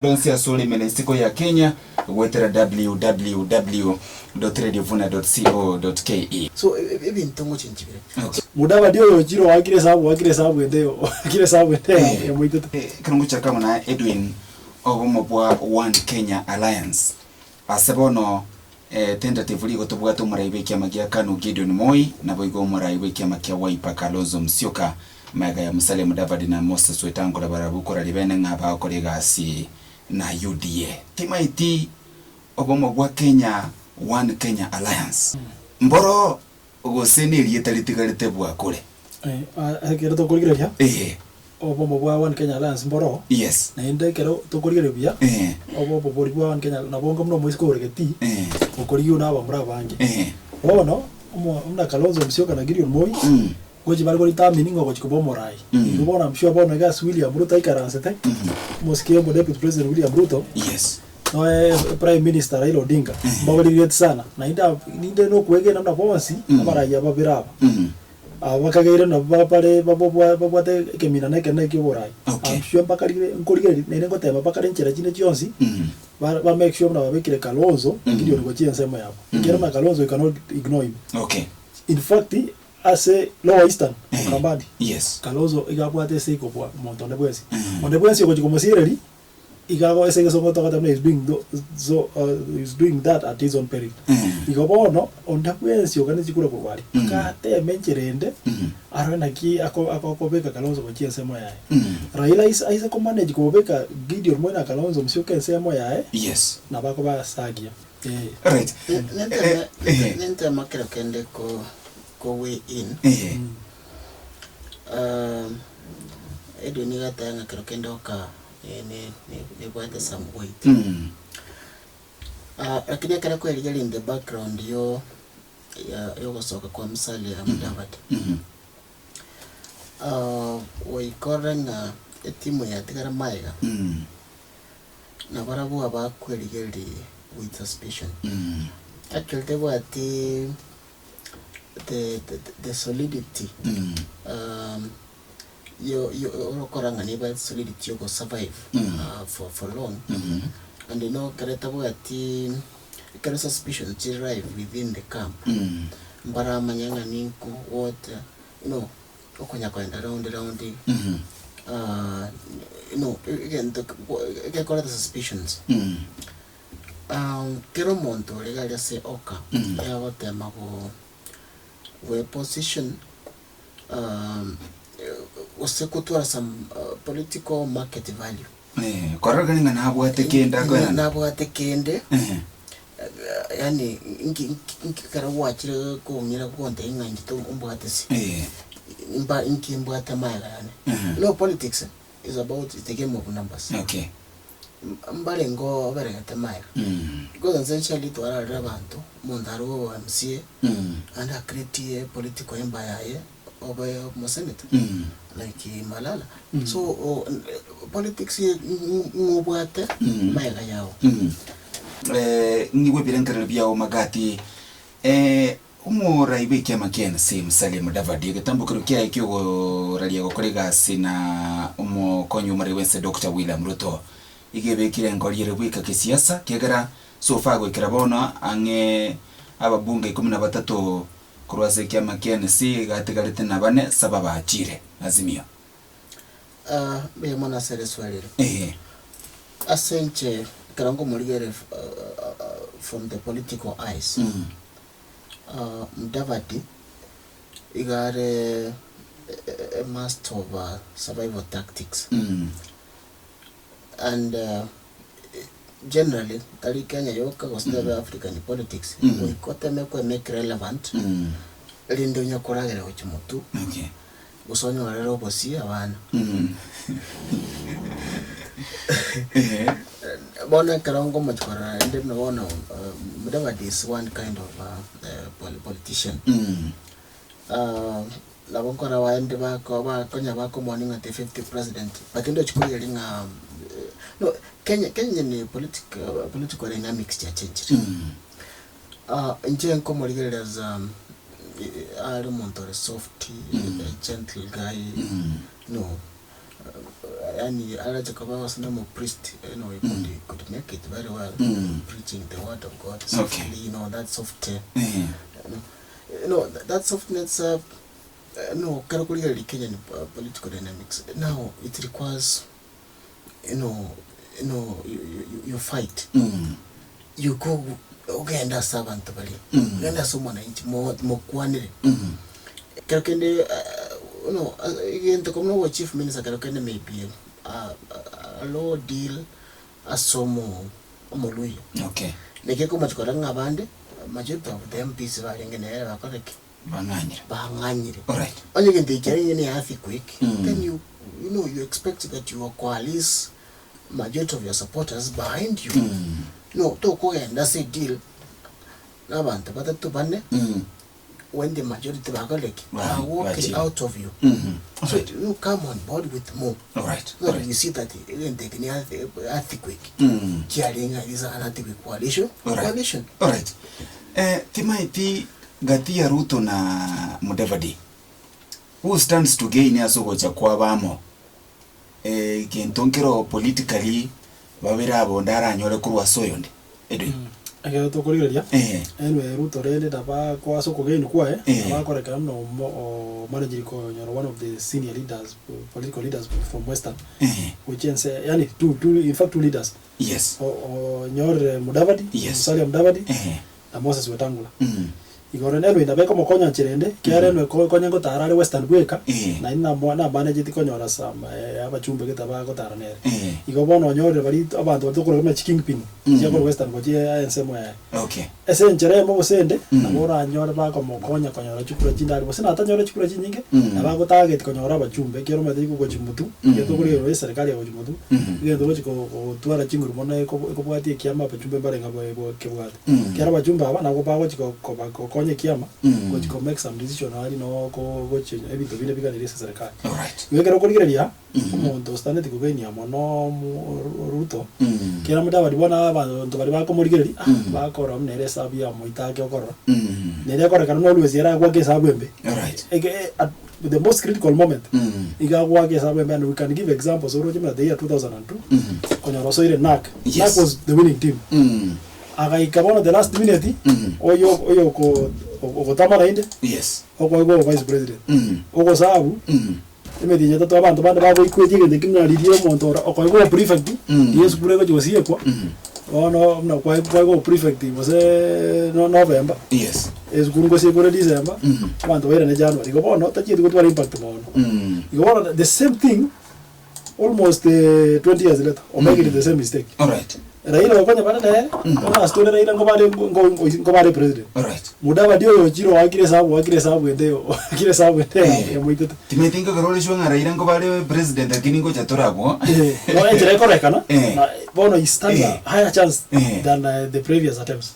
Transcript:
Onsi ase orime na isiko ya Kenya goetera www.radiovuna.co.ke. So ebinto ngochenchi bire. Okay. Mudavadi oyo ochire oakire esabu oakire esabu ende oakire esabu ende yamoitete. Ekero ngochaka amo na Edwin obomo bwa One Kenya Alliance ase bono tentatively igo tobwate omorai bw'ekiama gia Kanu Gideon Moi naboigo omorai bw'ekiama kia Wiper Kalonzo Musyoka Magega ya Musalia Mudavadi na Moses Wetangula barabwo koraria bene ng'a bagokora egasi na UDA. Timaeti obomo bwa Kenya One Kenya Alliance mboro gose nerieta ritigarete bwakore? Ekero tokorigereria Ee. obomo bwa One Kenya Alliance mboro, Yes. naende ekero tokorigereria buya, Ee. obomo boria bwa One Kenya nabo onga buna omoiseke ore getii, Ee. okorigiwa na abamura abange. Ee. Bono, omo buna Kalonzo Musyoka na Gideon Moi, Ngochia bare kodetermine ng'a ogochia koba omorai. Igo bono I'm sure bono iga ase William Ruto aikaransete, omosike omo deputy president William Ruto, Yes. noe prime minister Raila Odinga, mbabare relate sana. Naende ab ninde nokwegena buna bonsi, abarai aba babere aba, aba bakageire nabwo ba bare babobwa babwate ekeminana ekenene kia oborai. Okay. I'm sure mbakarire nkorigereria naende ngoteba bakare enchera chinde chionsi, ba ba make sure buna babekire Kalonzo na Gideon gochia ensemo yabo. Ekiagera buna Kalonzo you cannot ignore him. Okay. In fact, Ase Lower Eastern, Ukambani, Yes. Kalonzo iga abwate esegi kobua monto onde bwensi. Onde bwensi ogochia komosiereria, iga ago ase egesongo togoteba buna he is doing tho so he is doing that at his own peril. Igo bono, onde bwensi oganetie chikura korwa aria, agateme enchera ende, arore naki ako ako akobeka Kalonzo gochia ensemo yaye. Raila aise aise komanage kobeka Gideon Moi na Kalonzo Musyoka ensemo yaye, Yes. nabo akobasagia. Eh. Right. Ninteme Eh. ninteme kero kende ko ko weigh in. Eh. Um, Edwin nigo ateba ng'a kero kende oka ne- ne- ne- nebwate some weight. Ah, lakini ekero kwerigeria in the background yo ya yogosoka kwa Musalia Mudavadi, ah, goikorora ng'a etimu yatigara magega, Nabarabwo abakwerigereria with suspicion. Actually tebwati the, the, the solidity um, yo, yo, orokora ng'a nebwate solidity yo survive for, for long and you know ekero etabwati ekero suspicion chiri rife within the camp mbaramanye ng'a ninko what you know Okonya koenda round round no egento gekoreta suspicions kera omonto ore iga aria ase oka egotema go gwe position gose gotwara some political market value. Kororekana ng'a nabwate kende akoenana. Nabwate kende yaani nki nki ekero gwachire kong'ira gontebia ng'a inche ombwate se, mba inki mbwate amaega yane. You know politics is about is a game of numbers. Mbarenge oberegete maega, because essentially twararire abanto, omonto arwe obe MCA, naende a create political empire yaye. obe omosenator like Malala so politics ng'obwate magega yao. Ng'igwe ebirengererio biao Magati, omorai bw'ekiama kia NC Musalia Mudavadi egetambokero kiaye ki'ogoraria gokora egasi na omokonyi omorai bw'ense Doctor William Ruto iga ebekire engori ere bweka kesiasa kiagera so far goikera bono ang'e ababunge ikomi na batato Korwa ase ekiama ki'ense gatigarete nabane saba baachire. Azimio. Ah, mbuya mono ase ereswali ere. Ee. Ase inche ekero nkomorigereria from the political eyes, Mudavadi iga are a master of survival tactics. And generally tari Kenya yoka gose tebe African politics, goika oteme kwe make relevant, erinde onye koragera gochia motwe, gose onyorere obosie abana. Bono ekero nkomochia korora rende buna bono Mudavadi is one kind of politician. Nabo nkorora abaende bako bakonya bakomoni ng'a the fifth president, but ndochi korigereria ng'a no Kenya Kenya ne politic political dynamics chiachenchire. Inche nkomorigereria as are omonto ore soft, a gentle guy, no. Yaani arache koba gose na omopriest, you know, he could, he could make it very well, preaching the word of God softly, you know, that soft, you know, you know, that softness, no, ekero okorigereria Kenyan political dynamics, now it requires, you know, you know, you, you, you fight, you go ogende ase abanto baria, ogende ase omwananchi mo- mokwanere. Ekero kende you know, egento korwa buna obo chief minister ekero kende may be a low deal ase omo omoluya. Okay. Naki ekomochia korora ng'a abande, majority of the MPs barenge nere bakorire ki? Bang'anyire. Bang'anyire. Alright. Onye egento eke kiarenge ne earthquake, then you you know you expect that you will coalesce majority of your supporters behind you. No, tokogenda ase edeal na abanto batato bane, when the majority bakorire ki? Ba- Ba walking bachire. out of you. So Alright. you come on board with more. Alright. So that Alright. you see that egento eke ni earthquake. Kiarenge this is an earthquake coalition. Alright. Coalition. Alright. Eh, timaeti gati ya Ruto na Mudavadi, who stands to gain ase ogocha kwabo amo? Egento nkero politically babere aba onde aranyore korwa ase oyonde. Edwin. Ekero tokorigereria, Eh. anyway Ruto rende nabo ako ase okogeni kwaye, Eh. nabo akorekana buna omo omanageri konyora one of the senior leaders, political leaders from western, Eh. gochia ense yaani two two in fact two leaders, Yes. o- onyorire Mudavadi, Yes. Musalia Mudavadi, Eh. na Moses Wetangula. Mm. Igoro nerwe nabo ekomokonya nchera ende, ekiagera enwe ko- konya ngotara are Western bweka, Eh. naende namo namanageti konyora some abachumbe gete bagotara nere. Eh. Igo bono onyorire baria abanto baria tokorora buna chikingpin, Mm. chia korwa Western gochia ensemo yaye. Okay. Ase enchera eyemo gose ende, Mm. nabo oranyore bakomokonya konyora chikura chinde aria, gose natanyore chikura chinyinge, Mm. nabo agotarget konyora abachumbe, ekiagera omanyete nigo ogochia motwe, Mm. ekero tokorigereria eserekari egochia motwe, Mhm. egento ogochi ko- gotwara chinguru mono eko ekobwatia ekiama abachumbe mbarenge abo kebwate. Mm. Ekiagera abachumbe aba nabwo bagochi ko- koba gokonya ekiama, Mm. gochi ko make some decision aria noo ko gochi ebinto binde biganeire ase eserekari. Alright. Igo ekero okorigereria, Mhm. omonto ostaneti kogenia mono mo Ruto, Mm. ekiagera Mudavadi bono abanto baria bakomorigereria, ah, Mm. bakorora buna ere esabu yamoita ake okorora. Mm. Nere ekorekana buna always ere agoaka esabu embe. Alright. Eke at the most critical moment, Mm. iga agoaka esabu embe and we can give examples oroche buna the year 2002, Mm. konyora osoire NARC. Yes. NARC was the winning team. Mm. Agaika bono the last minute, Mm. oyo oyo oko ogotama naende, Yes. okoegwa obo vice president. Mm. Ogosabu, Mm. emetienyi etato abanto bande bagoikwetie egento ekio buna riria omonto ora okoegwa obo prefect, Mm. riria esukuru egochi gosiekwa, Mm. bono buna kwae kwaegwa obo prefect gose no November, Yes. esukuru ngosiekwa ere December, Mm. abanto bairane January. Igo bono tachieti gotwara impact mono. Mm. Igo bono the same thing almost 20 years later omekire the same mistake. Alright. Raila okonya bare nere, bono ase tore Raila nkobare nko- nko- nkobare president. Alright. Mudavadi oyo ochire oakire esabu oakire esabu ende oakire esabu ende Eh. yamoitete. Timanyeti nkogera ore sure ng'a Raila nkobare president lakini ngocha tore abwo. Eh, bono enchera ekorekana, Eh. na bono he stands Eh. a higher chance Eh. than the previous attempts.